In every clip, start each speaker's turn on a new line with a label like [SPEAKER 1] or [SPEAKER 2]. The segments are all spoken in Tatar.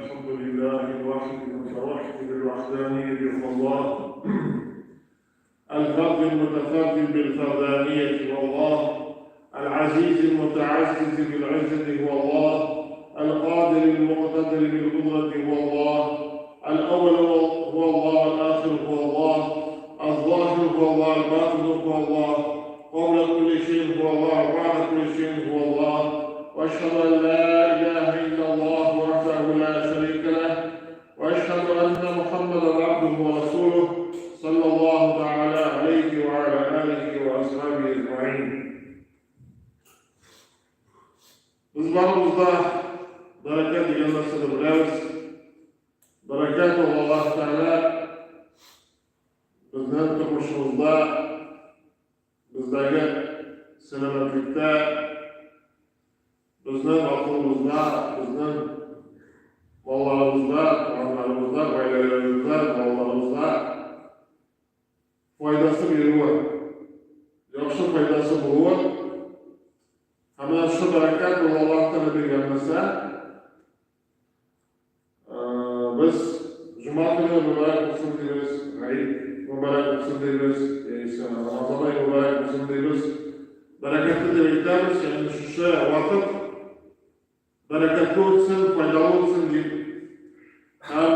[SPEAKER 1] الحمد لله الواحد المتوحد بالوحدانية هو الله، الفرد المتفرد بالفردانية هو الله، العزيز المتعزز بالعزة هو الله، القادر المقتدر بالقدرة هو الله، الأول هو الله، والآخر هو الله، الظاهر هو الله، الباطن هو الله، قبل كل شيء هو الله، وبعد كل شيء هو الله. وأشهد أن لا إله إلا الله وحده لا شريك له، وأشهد أن محمدا عبده ورسوله صلى الله تعالى عليه وعلى آله وأصحابه أجمعين. Без барыбыз да бәрәкәт дигән нәрсәне беләбез. Бәрәкәт ул Аллаһ Тәгалә безнең тормышыбызда, бездәге сәламәтлектә, безнең акылыбызда, безнең балаларыбызда, туганнарыбызда, гаиләләребездә, балаларыбызда файдасы бирүе, яхшы файдасы булуы. Һәм менә шушы бәрәкәт ул Аллаһ Тәгалә биргән нәрсә. Без җома көне мөбарәк булсын дибез, гаид мөбарәк булсын дибез, яисә Рамазан ае мөбарәк булсын дибез. Бәрәкәтле дип әйтәбез, ягъни шушы вакыт бәрәкәтле үтсен, файдалы үтсен дип һәм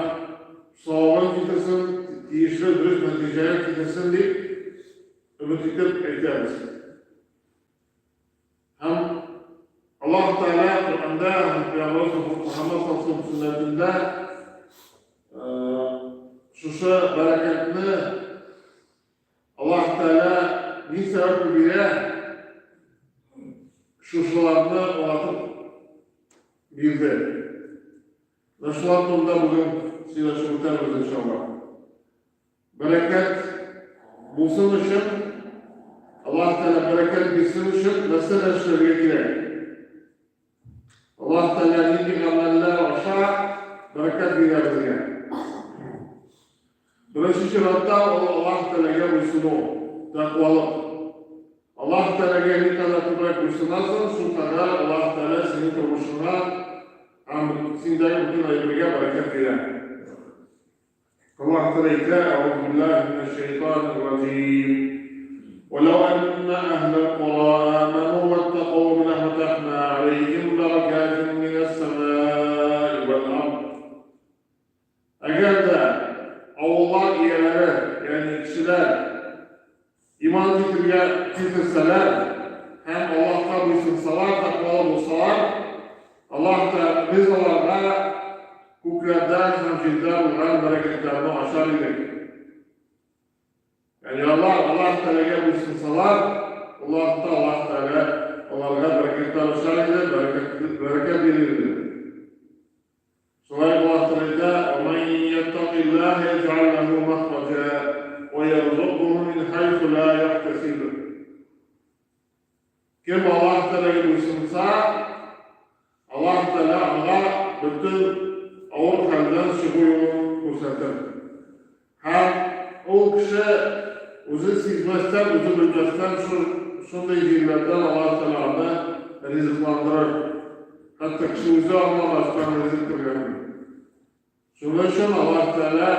[SPEAKER 1] савабын китерсен, тиешле дөрес нәтиҗәгә китерсен дип өмет итеп әйтәбез. Һәм Аллаһ Тәгалә Коръәндә һәм Пәйгамбәребез Мөхәммәд саллаллаһу сөннәтендә шушы бәрәкәтне Аллаһ Тәгалә ни сәбәпле бирә, шушыларны аңлатып бирде. Менә шулар турында бүген сөйләшеп үтәрбез, иншаллаһ. Бәрәкәт булсын өчен, Аллаһ Тәгалә бәрәкәт бирсен өчен нәрсәләр эшләргә кирәк? Аллаһ Тәгалә нинди гамәлләр аша бәрәкәт бирә безгә? Беренче чиратта ул Аллаһ Тәгаләгә буйсыну, тәкъвалык. Аллаһ Тәгаләгә никадәр күбрәк буйсынасың, шулкадәр Аллаһ Тәгалә синең тормышыңа һәм синдәге бөтен әйбергә бәрәкәт бирә. الله تعالى أعوذ بالله من الشيطان الرجيم ولو أن أهل القرى آمنوا واتقوا لفتحنا عليهم بركات من السماء والأرض. Әгәр дә авыллар ияләре, ягъни кешеләр иман китерергә китерсәләр һәм Аллаһка буйсынсалар, тәкъвалы булсалар, Аллаһ та без аларга күкләрдән һәм җирдән булган бәрәкәтләрне ачар идек. Ягъни алар Аллаһ Тәгаләгә буйсынсалар, Аллаһ та Аллаһ Тәгалә аларга бәрәкәтләр ачар иде, бәрәкәт бәрәкәт бирер иде. Шулай Аллаһ Тәгалә әйтә: "Ва ман яттакиллаһа яҗ'ал ләһу махраҗа ва ярзукһу мин хайсу ла яхтасиб". Кем Аллаһ Тәгаләгә буйсынса, Аллаһ Тәгалә аңа бөтен авыр хәлдән чыгу юлын күрсәтер. Һәм ул кеше үзе сизмәстән, үзе белмәстән шундый җирләрдән Аллаһ Тәгалә аны ризыкландырыр. Хәтта кеше үзе аңламас, каян ризык кергәнен. Шуның өчен Аллаһ Тәгалә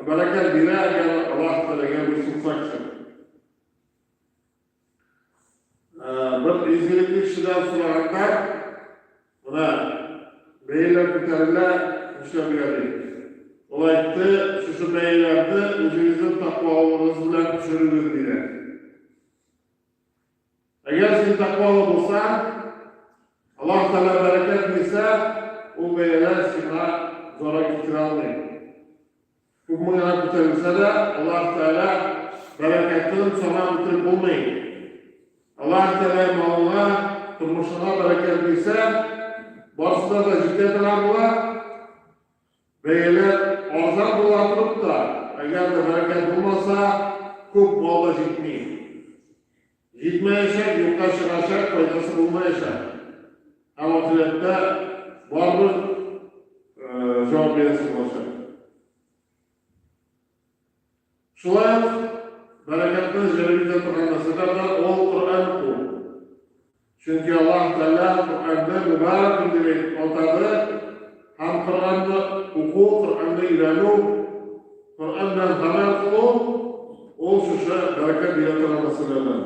[SPEAKER 1] бәрәкәт бирә, әгәр Аллаһ Тәгаләгә буйсынса кеше. Бер изгелекле кешедән сораганда, менә бәяләр күтәрелә, нишләргә ди. Ул әйтте, шушы бәяләрне үзегезнең тәкъвалыгыгыз белән төшерегез, диде. Әгәр син тәкъвалы булсаң, Аллаһ Тәгалә бәрәкәт бирсә, ул бәяләр сиңа зарар китерә алмый. Күпме генә күтәрелсә дә, Аллаһ Тәгалә бәрәкәтен санап бетереп булмый. Аллаһ Тәгалә малыңа, тормышыңа бәрәкәт бирсә, барысына да җитә торган була. Бәяләр арзан була торып та, әгәр дә бәрәкәт булмаса, күп мал да җитми. Җитмәячәк, юкка чыгачак, файдасы булмаячак. Һәм ахирәттә барыбер җавап бирәсе булачак. Шулай ук бәрәкәтне җәлеп итә торган нәрсәләр дә ул Коръән уку. Чөнки Аллаһ Тәгалә Коръәнне мөбарәк дип атады. Һәм Коръәнне уку, Коръәнне өйрәнү, Коръән белән гамәл кылу, ул шушы бәрәкәт бирә торган мәсьәләләр.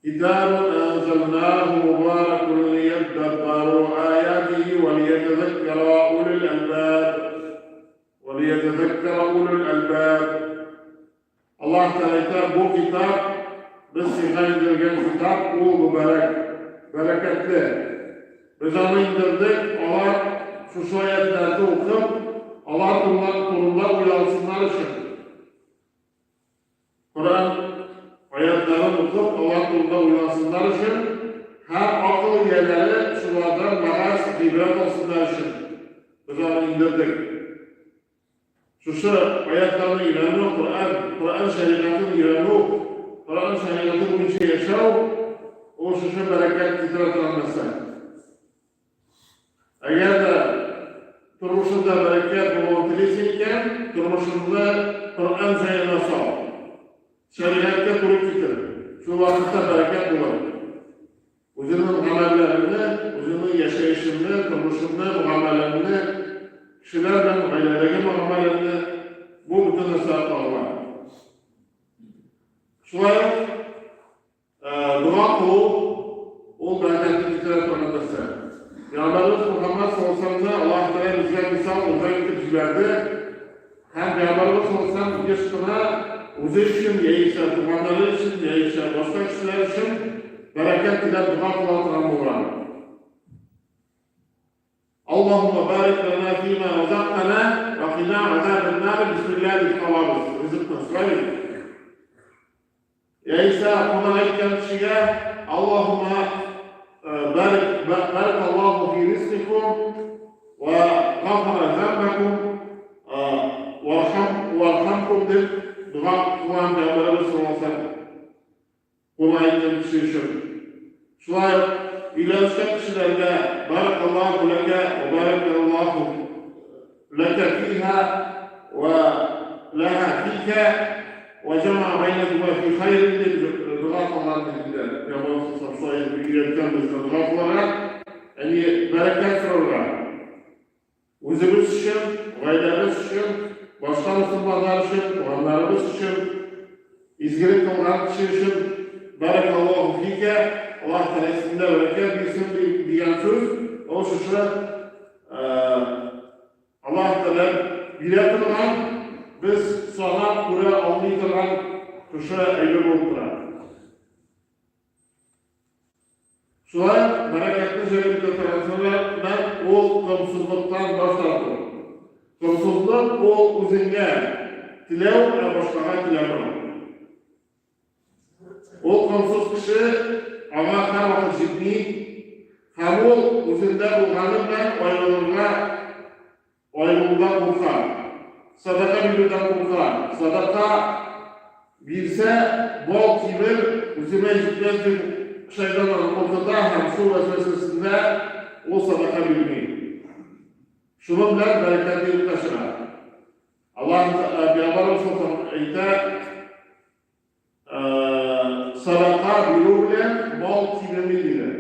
[SPEAKER 1] Китабун анзалнаху мубаракун лияддаббару аятихи ва лиятазаккара улул албаб. Ва лиятазаккара улул албаб. Аллаһ Тәгалә әйтә, бу китап, без сиңа индергән китап, ул мөбарәк, бәрәкәтле. Без аны индердек, алар шушы аятләрне укып, алар турында уйлансыннар өчен. Коръән аятларын укып, алар турында уйлансыннар өчен һәм акыл ияләре шулардан вәгазь, гыйбрәт алсыннар өчен без аны индердек. Шушы аятларны өйрәнү, Коръән, Коръән шәригатен өйрәнү, Коръән шәригате буенча яшәү, ул шушы бәрәкәт китерә торган нәрсә. Әгәр дә тормышында бәрәкәт булуын телисең икән, тормышыңны Коръән җаена сал. Шәригатькә туры китер. Шул вакытта бәрәкәт булыр. Үзеңнең гамәлләреңне, үзеңнең яшәешеңне, тормышыңны, мөгамәләңне, кешеләр белән гаиләдәге мөгамәләңне, бу бөтен нәрсә кагыла. Шулай ук дога кылу ул бәрәкәтне китерә торган нәрсә. Пәйгамбәребез Мөхәммәд саллаллаһу алейһи ва Аллаһ Тәгалә безгә мисал үрнәк итеп җибәрде. Һәм Пәйгамбәребез саллаллаһу алейһи ва сәлләм еш кына үзе өчен яисә туганнары өчен, яисә башка кешеләр өчен бәрәкәт теләп дога кыла торган булган. Аллаһумма барик лана фима разактана ва кина азабан нар. Бисмилла дип калабыз. Ризыкны сорыйбыз. Яисә кунак әйткән кешегә Аллаһумма барик барик Аллаһу фи ризкикум ва гафара замбакум вархам вархамкум дип дога кылган Пәйгамбәребез саллаллаһу алейһи ва сәлләм кунак әйткән кеше өчен. Шулай ук өйләнешкән кешеләргә барак Аллаһу ләкә ва барак Аллаһу ләкә фиһа ва ләһа фикә ва җамаа бәйнәкума фи хайрин дип дога кылган дип инде Пәйгамбәребез шулай өйрәткән безне дога кылырга, ягъни бәрәкәт сорарга. Үзебез өчен, гаиләбез өчен, башка мөселманнар өчен, туганнарыбыз өчен, изгелек кылган кеше өчен бәрәкаллаһу фикә, Аллаһ Тәгалә синдә бәрәкәт бирсен дигән сүз, ул шушы Аллаһ Тәгалә бирә торган, без санап күрә алмый торган шушы әйбер булып тора. Шулай ук бәрәкәтне җәлеп итә торган сәбәп ул комсызлыктан баш тарту. Комсызлык ул үзеңә теләү, ә башкага теләмәү. Ул комсыз кеше аңа һәрвакыт җитми һәм ул үзендә булганы белән аерылырга Аерылудан курка. Садака бирүдән курка. Садака бирсә, мал кимер, үземә җитмәс дип шайтан аны куркыта һәм шул вәсвәсәсендә ул садака бирми. Шуның белән бәрәкәте юкка чыга. Аллаһ Пәйгамбәребез саллаллаһу әйтә, садака бирү белән мал кимеми диләр.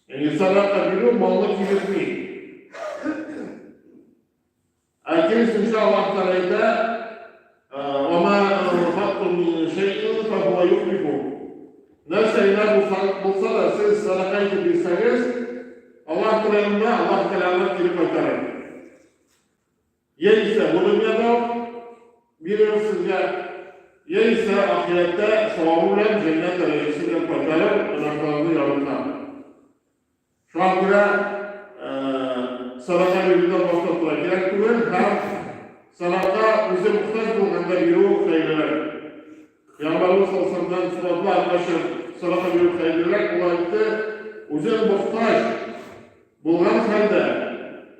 [SPEAKER 1] Ягъни садака бирү малны киметми. Ә киресенчә Аллаһ Тәгалә әйтә, "Ва анфактум мин шәйин фахуа юхлифу". Нәрсә генә булса да, сез садака итеп бирсәгез, Аллаһ Тәгалә Аллаһ Тәгалә кире кайтарыр. Яисә бу дөньяда ук бирер сезгә, яисә ахирәттә савабы белән җәннәт дәрәҗәсе белән кайтарыр, гөнаһларны ярылтар. Шуңа күрә садака бирүдән баш тартырга кирәк түгел һәм садака үзе мохтаҗ булганда бирү хәерлерәк. Пәйгамбәребез саллаллаһу алейһи ва сәлләмнән сорадылар, кайчан садака бирү хәерлерәк, ул әйтте, үзең мохтаҗ булган хәлдә,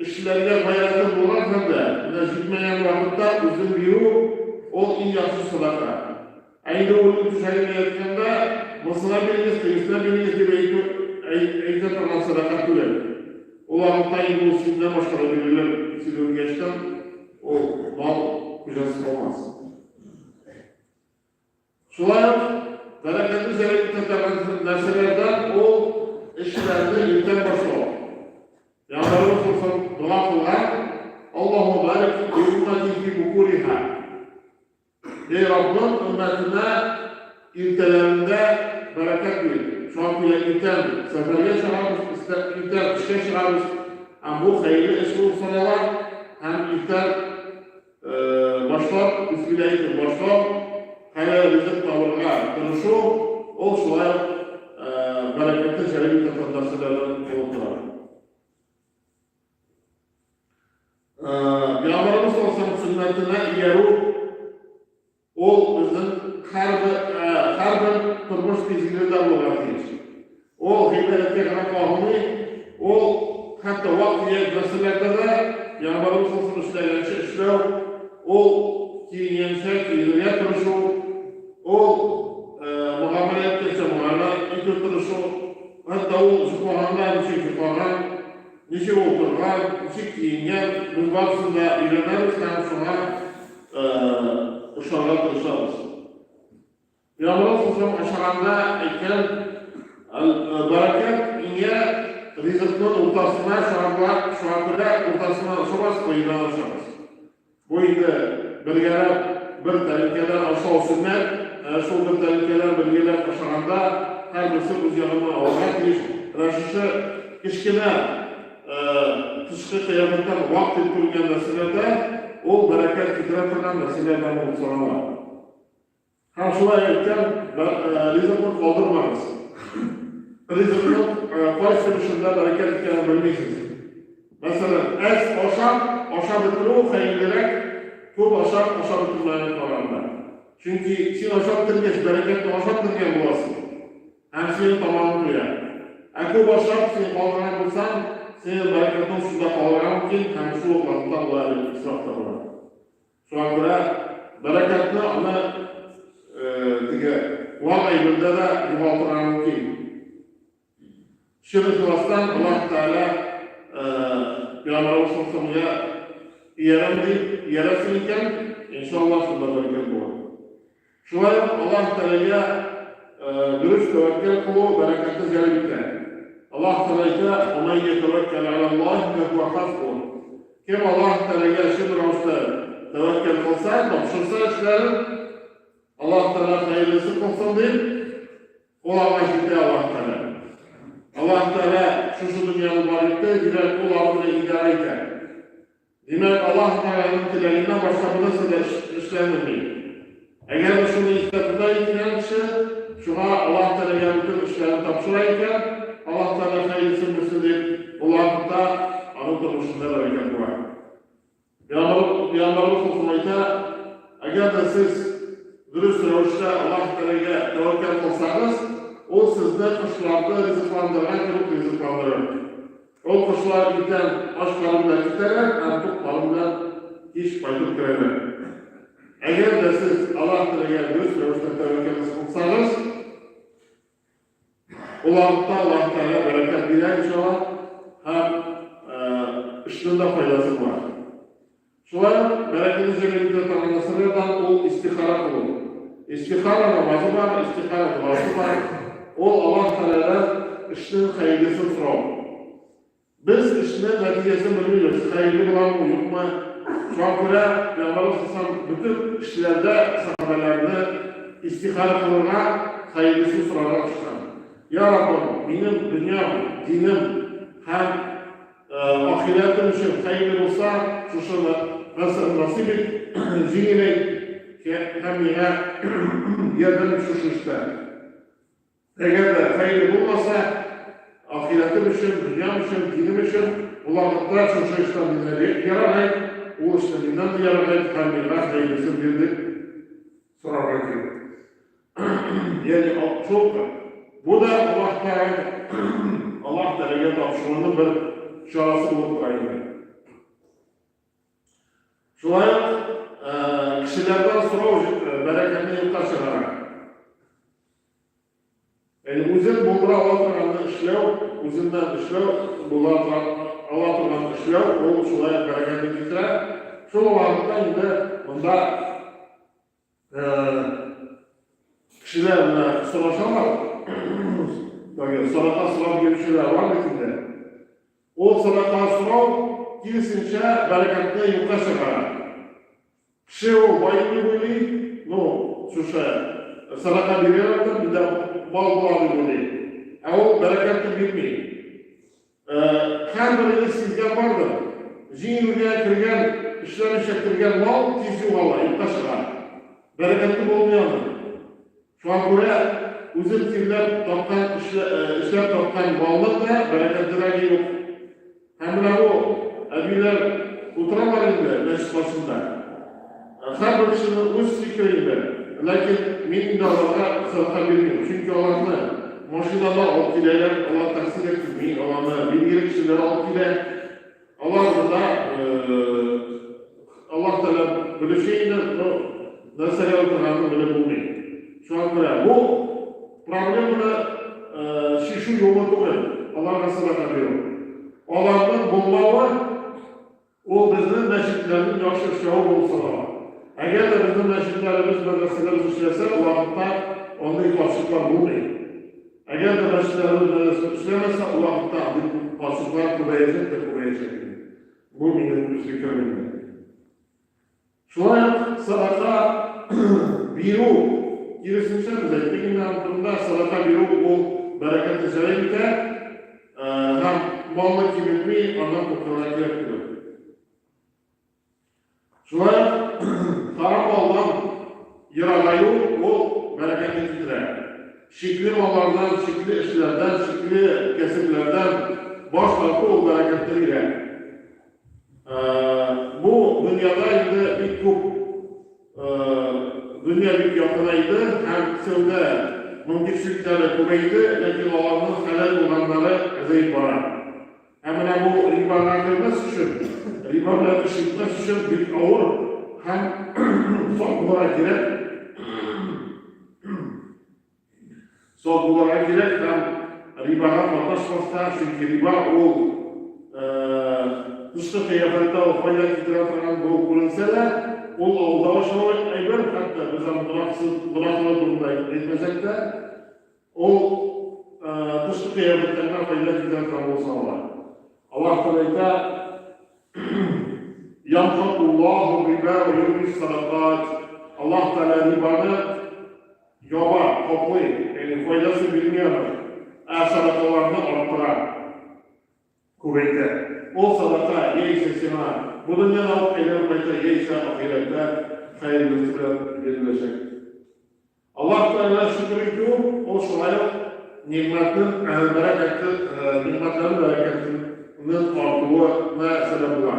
[SPEAKER 1] эшләргә гайрәтең булган хәлдә, менә җитмәгән вакытта үзең бирү, ул иң яхшы садака. Ә инде үлем түшәгендә ятканда, монысына бирегез, тегесенә бирегез дип әйтү, әйтә торган садака түгел. Ул вакытта инде ул синнән башка да бирелер, син үлгәчтән ул мал хуҗасыз калмас. Шулай ук бәрәкәтне җәлеп итә торган нәрсәләрдән ул эшләрне иртән башлау. Пәйгамбәребез саллаллаһу Эй Раббым, өммәтемә иртәләрендә бәрәкәт бир. Шуңа күрә иртән сәфәргә чыгабыз, иртән эшкә чыгабыз. Һәм бу хәерле эш булып санала. Һәм иртән башлап, бисмилла әйтеп башлау, хәләл ризык табырга тырышу, ул шулай ук бәрәкәтне җәлеп итә торган нәрсәләрдән булып тора. Пәйгамбәребез саллаллаһу сөннәтенә иярү ул безнең һәрбер һәрбер тормыш мизгелендә булырга тиеш. Ул гыйбадәткә генә кагылмый, ул хәтта вак-төяк нәрсәләрдә дә Пәйгамбәребез саллаллаһу эшләгәнчә эшләү, ул киенгәнчә киенергә тырышу, ул мөгамәлә иткәнчә мөгамәлә итү тырышу, хәтта ул йоклаганда ничек йоклаган, Ничек ул торган, ничек киенгән, без барысын да өйрәнәбез һәм шуңа ошарга тырышабыз. Пәйгамбәребез саллаллаһу ашаганда әйткән, бәрәкәт иңә ризыкның уртасына, шуңа күрә уртасына ашамас, кыеннан ашагыз. Бу инде бергәләп бер тәлинкәдән ашау сөннәт, ә шул бер тәлинкәдән бергәләп ашаганда һәрберсе үз ягыннан алырга тиеш. Менә шушы кечкенә тышкы кыяфәттән вак дип күренгән нәрсәләрдә ул бәрәкәт китерә торган нәрсәләрдән булып санала. Һәм шулай әйткән, ризыкны калдырмагыз. Ризыкның кайсы өлешендә бәрәкәт икәнен белмисез. Мәсәлән, әз ашап, ашап бетерү хәерлерәк, күп ашап, ашап бетермәгән караганда. Чөнки син ашап бетергәч, бәрәкәтне ашап бетергән буласың. Һәм синең тамагың туя. Ә күп ашап, син калдырган булсаң, синең бәрәкәтең шунда калырга мөмкин һәм шул ук вакытта була әле исраф та була. Шуңа күрә бәрәкәтне аны теге вак әйбердә дә югалтырга мөмкин. Чын ихластан Аллаһ Тәгалә Пәйгамбәребез саллаллаһу иярәм дип иярәсең икән, иншаллаһ шунда бәрәкәт була. Шулай ук Аллаһ Тәгаләгә дөрес тәвәккәл кылу бәрәкәтне җәлеп итә. Аллаһ Тәгалә әйтә, "Ва ман ятаваккал алаллаһи фахуа хасбуһ". Кем Аллаһ Тәгаләгә чын рәвештә тәвәккәл кылса, тапшырса эшләрен, Аллаһ Тәгалә хәерлесе кылсын дип, ул аңа җитә Аллаһ Тәгалә. Аллаһ Тәгалә шушы дөньяны бар итте, димәк, ул аның белән идарә итә. Димәк, Аллаһ Тәгаләнең теләгеннән башка бернәрсә дә эшләнелми. Әгәр дә шуны истә тота икән кеше, шуңа Аллаһ Тәгаләгә бөтен эшләрен тапшыра икән, Аллаһ Тәгалә хәерлесен бирсен дип, ул вакытта аның тормышында бәрәкәт була. Пәйгамбәребез саллаллаһу әйтә, әгәр дә сез дөрес рәвештә Аллаһ Тәгаләгә тәвәккәл кылсагыз, ул сезне кошларны ризыкландырган кебек ризыкландырыр. Ул кошлар иртән ач карын белән китәләр һәм тук карын белән кич кайтып керәләр. Әгәр дә сез Аллаһ Тәгаләгә дөрес рәвештә тәвәккәл кылсагыз, ул вакытта Аллаһ Тәгалә бәрәкәт бирә иншалла һәм эшнең дә файдасы була. Шулай ук бәрәкәтне җәлеп итә торган нәрсәләрдән ул истихара кылу. Истихара намазы бар, истихара догасы бар. Ул Аллаһ Тәгаләдән эшнең хәерлесен сорау. Без эшнең нәтиҗәсен белмибез, хәерле буламы, юкмы. Шуңа күрә Пәйгамбәребез саллаллаһу бөтен эшләрдә сәхабәләрне истихара кылырга, хәерлесен сорарга кушкан. Я Раббым, минем дөньям, динем һәм Ахирәтем өчен хәерле булса, шушы нәрсәне насыйп ит, җиңеләйт һәм миңа ярдәм ит шушы эштә. Әгәр дә хәерле булмаса, ахирәтем өчен, дөньям өчен, динем өчен, ул вакытта шушы эштән мине ерагайт, ул эшне миннән дә ерагайт һәм миңа хәерлесен бир дип сорарга кирәк. Ягъни шул бу да Аллаһ Тәгалә Аллаһ Тәгаләгә тапшыруның бер чарасы булып тора инде. Шулай ук кешеләрдән сорау бәрәкәтне юкка чыгара. Ягъни үзең булдыра ала торганны эшләү, үзеннән эшләү, була ала торган эшләү, ул шулай ук бәрәкәтне китерә. Шул вакытта инде монда Кешеләр менә сорашалар, теге садака сорап йөрүчеләр бар бит инде. Ул садака сорау киресенчә бәрәкәтне юкка чыгара. Кеше ул байый дип уйлый, ну, шушы садака бирәләр дә, бездә мал була дип уйлый. Ә ул бәрәкәтне бирми. Һәрберегез сизгән бардыр. Җиңелгә кергән, эшләмичә кергән мал тиз югала, юкка чыга. Бәрәкәтле булмый аның. Шуңа күрә үзем тирләп тапкан, эшләп тапкан малның да бәрәкәтлерәге юк. Һәм менә бу әбиләр утыралар инде мәчет башында. Һәрбер кешенең үз фикере инде. Ләкин мин инде аларга сәдака бирмим. Чөнки аларны машинада алып киләләр, алар таксида килми, аларны билгеле кешеләр алып килә. Алар монда Аллаһ Тәгалә белүче инде, но нәрсәгә утырганын белеп булмый. Шуңа күрә бу проблеманы чишү юлы түгел, аларга сәдака бирү. Аларның булмавы Ул безнең мәчетләрнең яхшы эшләве булып санала. Әгәр дә безнең мәчетләребез, мәдрәсәләребез эшләсә, ул вакытта андый каршылыклар булмый. Әгәр дә мәчетләребез, мәдрәсәләр эшләмәсә, ул вакытта андый каршылыклар күбәячәк тә күбәячәк инде. Бу минем үз фикерем инде. Шулай ук садака бирү, киресенчә, без әйттек инде аның турында, садака бирү ул бәрәкәтне җәлеп итә һәм малны киметми, аннан куркырга кирәк түгел. Шулай ук харам малдан ерагаю ул бәрәкәтне китерә. Шикле маллардан, шикле эшләрдән, шикле кәсепләрдән баш тарту ул бәрәкәтне бирә. Бу дөньяда инде бик күп дөнья бик якынайды һәм сәүдә мөмкинчелекләре күбәйде, ләкин аларның хәләл булганнары азаеп бара. Һәм менә бу рибага кермәс өчен, риба белән эш итмәс өчен бик авыр һәм сак булырга кирәк. Сак булырга кирәк һәм рибага катнашмаска, чөнки риба ул тышкы кыяфәттә ул файда китерә торган булып күренсә дә, ул алдавыч әйбер, хәтта без аны гөнаһсыз, гөнаһлы турында әйтмәсәк тә, ул тышкы кыяфәттә генә файда китерә торган булып санала. Аллаһ Тәгалә әйтә, Ямхакуллаһу риба ва юрби садакат. Аллаһ Тәгалә рибаны Яба, каплый, ягъни файдасы бирми аның, ә садакаларны арттыра, күбәйтә. Ул садака яисә сиңа бу дөньяда ук әйләнеп кайта, яисә ахирәттә хәерлесе белән биреләчәк. Аллаһ Тәгаләгә шөкер итү, ул шулай ук нигъмәтнең бәрәкәте, нигъмәтләрнең бәрәкәтенең артуына сәбәп була.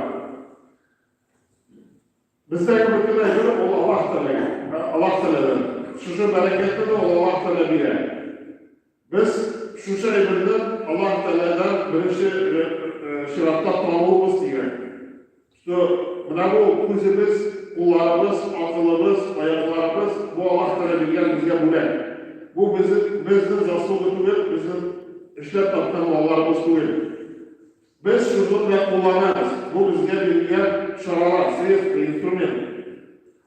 [SPEAKER 1] Бездәге бөтен әйбер ул Аллаһ Тәгаләгә, Аллаһ Тәгаләдән. Шушы бәрәкәтне дә ул Аллаһ Тәгалә бирә. Без шушы әйберне Аллаһ Тәгаләдән беренче чиратта тануыбыз кирәк. Что менә бу күзебез, кулларыбыз, акылыбыз, аякларыбыз бу Аллаһ Тәгалә биргән безгә бүләк. Бу безнең безнең заслуга түгел, безнең эшләп тапкан малларыбыз түгел. Без шуны белән кулланабыз. Бу безгә бирелгән чаралар, средство, инструмент.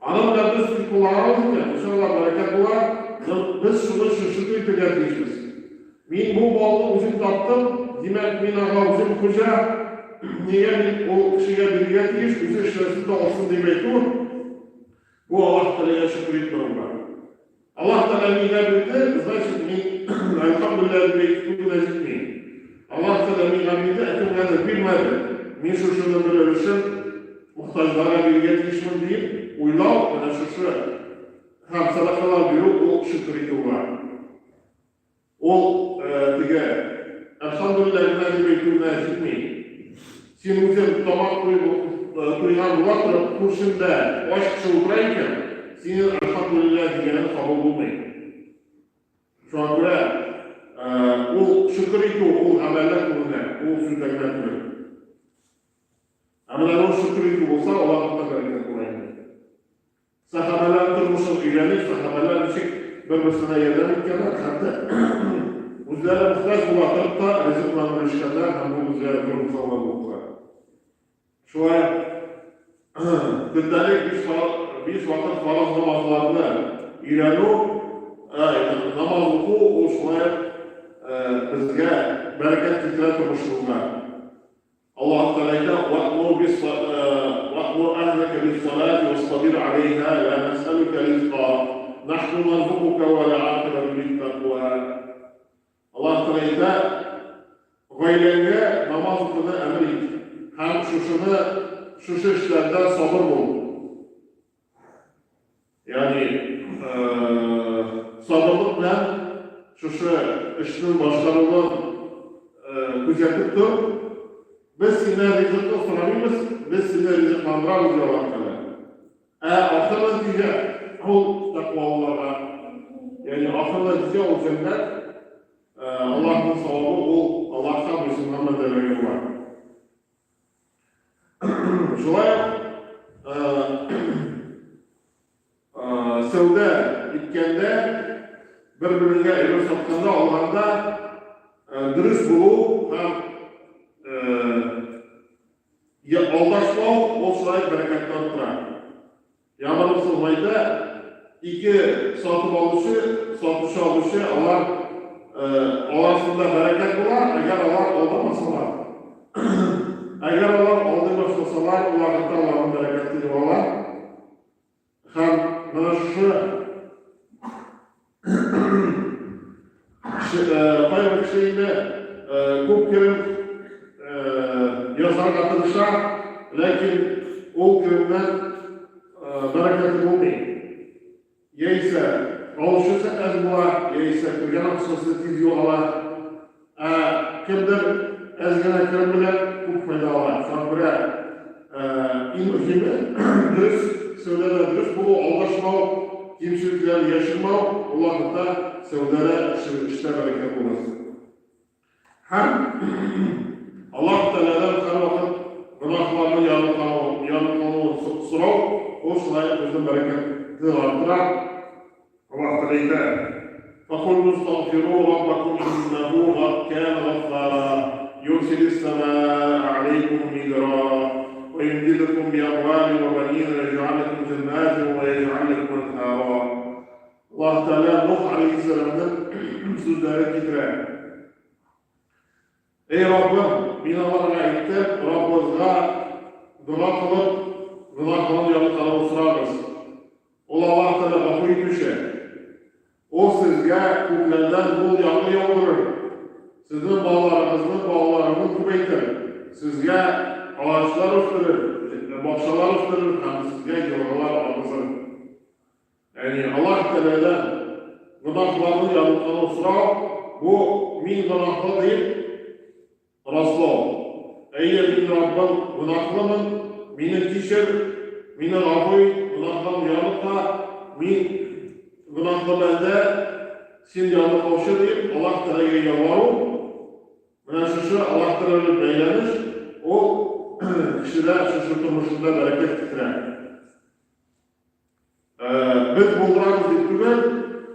[SPEAKER 1] Аны белән без бик кулланабыз икән, иншалла бәрәкәт була. Но без шуны шөкер итәргә тиешбез. Мин бу балны үзем таптым, димәк, мин аңа үзем хуҗа. Нигә мин ул кешегә бирергә тиеш, үзе эшләсен дә алсын дип әйтү, бу Аллаһ Тәгаләгә шөкер итмәү була. Аллаһ Тәгалә миңа бирде, значит, мин әлхәмдүлилләһ дип әйтү генә җитми. Аллаһ Тәгалә миңа бирде, ә кемгәдер бирмәде. Мин шушының бер өлешен мохтаҗларга бирергә тиешмен диеп уйлау, менә шушы һәм сәдакалар бирү ул шөкер итү була. Ул теге әлхәмдүлилләһ генә дип әйтү генә җитми. Син үзең тамак туйган була торып, күршеңдә ач кеше утыра икән, синең әлхәмдүлилләһ дигәнең кабул булмый. Шуңа күрә ул шөкер итү, ул гамәлдә күренә, ул сүздә генә түгел. Ә менә ул шөкер итү булса, ул вакытта бәрәкәт була инде. Сәхабәләр тормышын өйрәник, сәхабәләр ничек бер-берсенә ярдәм иткәннәр, хәтта үзләре мохтаҗ була торып та ризык белән бүлешкәннәр һәм бу безгә зур мисаллар булып тора. Шулай көндәлек биш вакыт фарыз намазларны өйрәнү, намаз уку ул шулай безгә бәрәкәт китерә тормышыбызга. Аллаһ Тәгалә әйтә, Вәъмур бис вәъмур әһләкә бис-салати васстабир алейһа ла нәсәлүкә ризка. Нахну нарзукука ва аль-акибату лит-таква. Аллаһ Тәгалә әйтә, гаиләңә намаз укуны әмер ит һәм шушыны шушы эшләрдә сабыр бул. Ягъни сабырлык белән шушы эшнең башкарылуын күзәтеп тор. Без синнән ризыкны сорамыйбыз, без сине ризыкландырабыз, ди Аллаһ Тәгалә. Ә ахыр нәтиҗә ул тәкъвалыларга. Ягъни ахыр нәтиҗә ул җәннәт, Аллаһның савабы ул Аллаһка буйсынган бәндәләргә була. Шулай ук сәүдә иткәндә, бер-береңә әйбер сатканда, алганда дөрес булу һәм алдашмау ул шулай бәрәкәтне арттыра. Ягъни әйтә, ике сатып алучы, сатучы алучы, алар арасында бәрәкәт була, әгәр алар алдамасалар. Әгәр алар алдый башласалар, ул вакытта аларның бәрәкәте югала. Һәм менә шушы кайбер кеше инде күп керем ясарга тырыша, ләкин ул керемнән бәрәкәте булмый. Яисә алучысы әз була, яисә кергән акчасы тиз югала. Ә кемдер әз генә керем белән күп файда ала. Шуңа күрә иң мөһиме дөрес сәүдәдә дөрес булу, алдашмау, кимчелекләрне яшермәү, ул вакытта сәүдәдә эштә бәрәкәт булыр. Һәм Аллаһ Тәгаләдән һәрвакыт гөнаһларны ярлыкавын сорау, ул шулай ук безнең бәрәкәтне арттыра. Аллаһ Тәгалә әйтә: "Факульту астагфиру раббакум иннәһу кана гаффара, юрсилис самаа алейкум мидрара, ва юмдидукум би амвалин ва банин ва яҗ'ал лакум җаннатин ва яҗ'ал лакум анһара". Аллаһ Тәгалә Нух алейһиссәламның сүзләрен китерә. Эй Раббым, мин аларга әйттем, Раббыгызга дога кылып, гөнаһларын ярлыкавын сорагыз. Ул Аллаһ Тәгалә гафу итүче. Ул сезгә күкләрдән мул яңгыр яудырыр, сезнең балаларыгызның балаларын күбәйтер, сезгә агачлар үстерер, бакчалар үстерер һәм сезгә елгалар агызыр. Ягъни Аллаһ Тәгаләдән гөнаһларны ярлыкауны сорау, бу мин гөнаһлы дип раслау. Әйе, мин Раббым гөнаһлымын, мине кичер, мине гафу ит, гөнаһларым ярлыка, мин гөнаһлы бәндә, син ярлыкаучы дип Аллаһ Тәгаләгә ялвару, менә шушы Аллаһ Тәгалә белән бәйләнеш, ул кешедә шушы тормышында бәрәкәт китерә. Без булдырабыз дип түгел,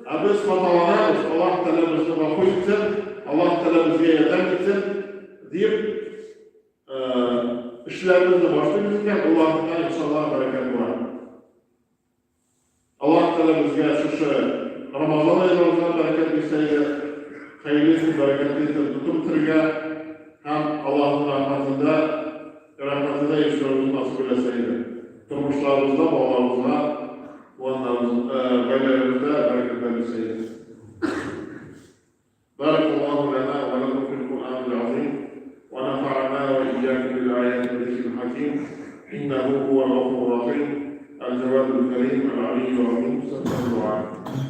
[SPEAKER 1] ә без хаталанабыз, Аллаһ Тәгалә безне гафу итсен, Аллаһ Тәгалә безгә ярдәм итсен дип эшләребезне башлыйбыз икән, ул вакытта иншаллаһ бәрәкәт була. Аллаһ Тәгалә безгә шушы Рамазан айларында бәрәкәт бирсә иде, хәерле итеп, бәрәкәтле итеп тотып үтәргә һәм Аллаһның рәхмәтендә Рәхмәтенә ирешүебезне насыйп әйләсә иде. Тормышларыбызда, балаларыбызга, туганнарыбыз, гаиләләребездә бәрәкәтләр бирсә иде. بارك الله لنا ولكم في القرآن العظيم ونفعنا وإياكم بالآيات والذكر الحكيم إنه هو الغفور الرحيم الجواد الكريم العلي العظيم سبحانه وتعالى.